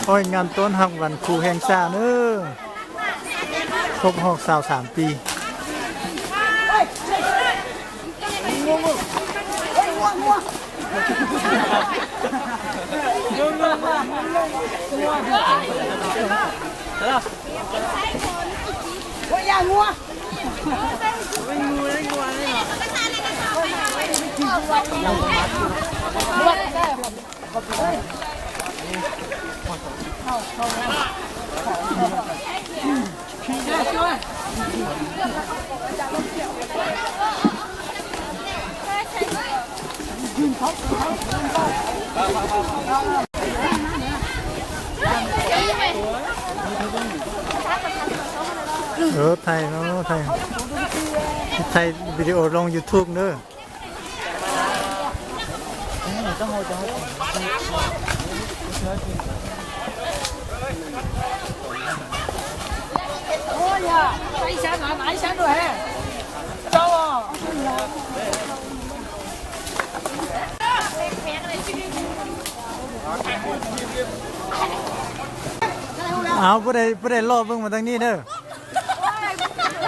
ໂອ້ຍ ງານຕ້ອນຮັບວັນຄູແຫ່ງຊາດເດີ້ ຄົບຮອບຊາວສາມປີ. ເອີ ຖ່າຍເນາະ ຖ່າຍ ຖ່າຍວິດີໂອລົງຢູທູບເດີ້. ເອົາ ຜູ້ໃດ ຜູ້ໃດຫຼໍ່ເບິ່ງມາທາງນີ້ເດີ້.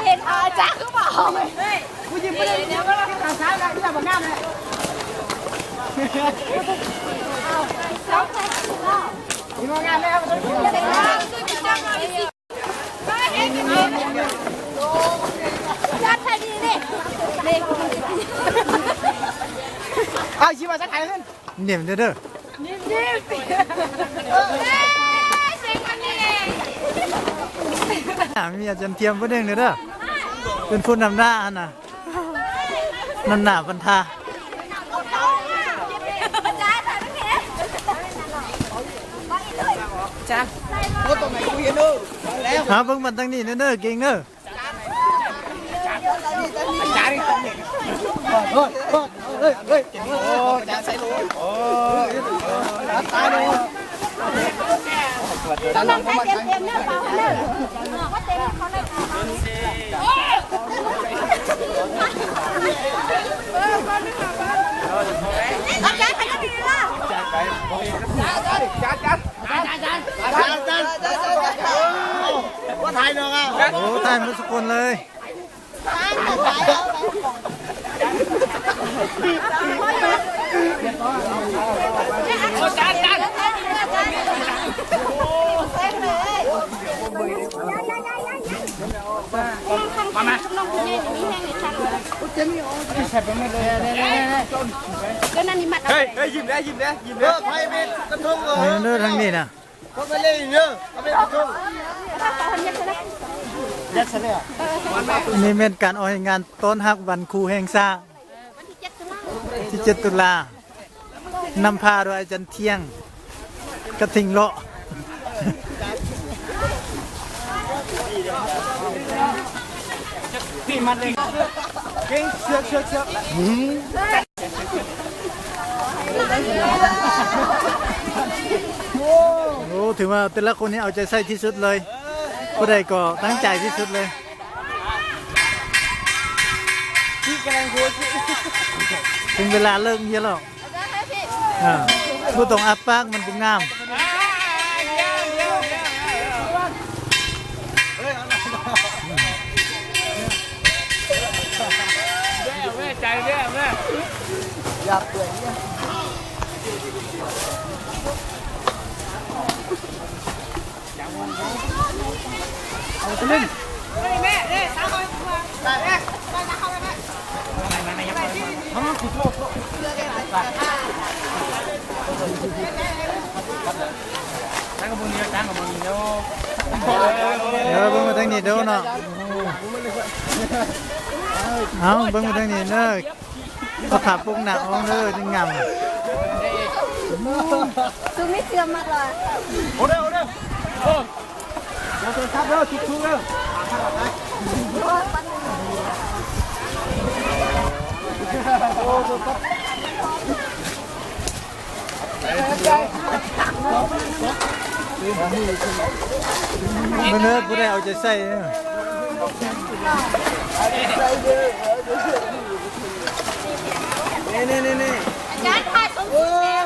ເຫັນອາຈານຄືເປົ່າ ຜູ້ຍິງບໍ່ໄດ້ ເຫັນແລ້ວກໍເປັນຕາຊ້າຍແລ້ວ ອີ່ຫຍັງບໍ່ງາມເລີຍ ນີ້ບໍ່ງາມແລ້ວ ເອົາ ຊິມາສັກໄທຂຶ້ນ. ເນມເດີ ເນມ ເນມ ເອີ ເສັງມັນນີ້ເອງ ມີອາຈານທຽມຜູ້ໜຶ່ງເດີ ເປັນຜູ້ນຳໜ້າຫັ້ນນະ ນຳໜ້າບັນທາ ຈ້າ ເອົາເບິ່ງມັນທາງນີ້ເດີ ເກັ່ງເດີ. ໂອ້ ຖ່າຍໝົດທຸກຄົນເລີຍ. ເຮີ້ຍ ເຮີ້ຍ ຍິ້ມແດ່ ຍິ້ມແດ່ ຍິ້ມແດ່ ເອີ ໃຜເປັນກະທົງເອີຍ ເດີ ທາງນີ້ນະ. ຄົນມາເລີເດີ ເອົາໄປກະທົງ ອັນນີ້ແມ່ນການອອກແຮງງານຕ້ອນຮັບວັນຄູແຫ່ງຊາດ ວັນທີເຈັດ ທີເຈັດ ຕຸລາ ນຳພາໂດຍອາຈານທ່ຽງ ກະທິງເລາະ. ນີ້ມັດເລີຍ ເກັ່ງ ເຊືອກ ເຊືອກ ເຊືອກ. ໂອ້ ຖືວ່າແຕ່ລະຄົນນີ້ເອົາໃຈໃສ່ທີ່ສຸດເລີຍ ຜູ້ໃດກໍຕັ້ງໃຈທີ່ສຸດເລີຍ. ເຖິງເວລາເລີກຮຽນແລ້ວ ອ່າ ບໍ່ຕ້ອງອ້າປາກ ມັນບໍ່ງາມ. ເດີ ເບິ່ງມາທາງນີ້ເດີເນາະ ເອົາ ເບິ່ງມາທາງນີ້ເດີ. ເອົາຜ້າປົກໜ້າອອກເດີ ຈັ່ງງາມ. ສຸມີເຊື່ອມາກລະ ໂອ້ເດີ ໂອ້ເດີ ໂອ້ ເດີ ເດີ ທຸກໆ ເດີ. ເບິ່ງເດີ ຜູ້ໃດເອົາໃຈໃສ່ເດີ. ນີ້ໆໆໆ ອາຈານ ຖ່າຍສົມບູນແລ້ວ.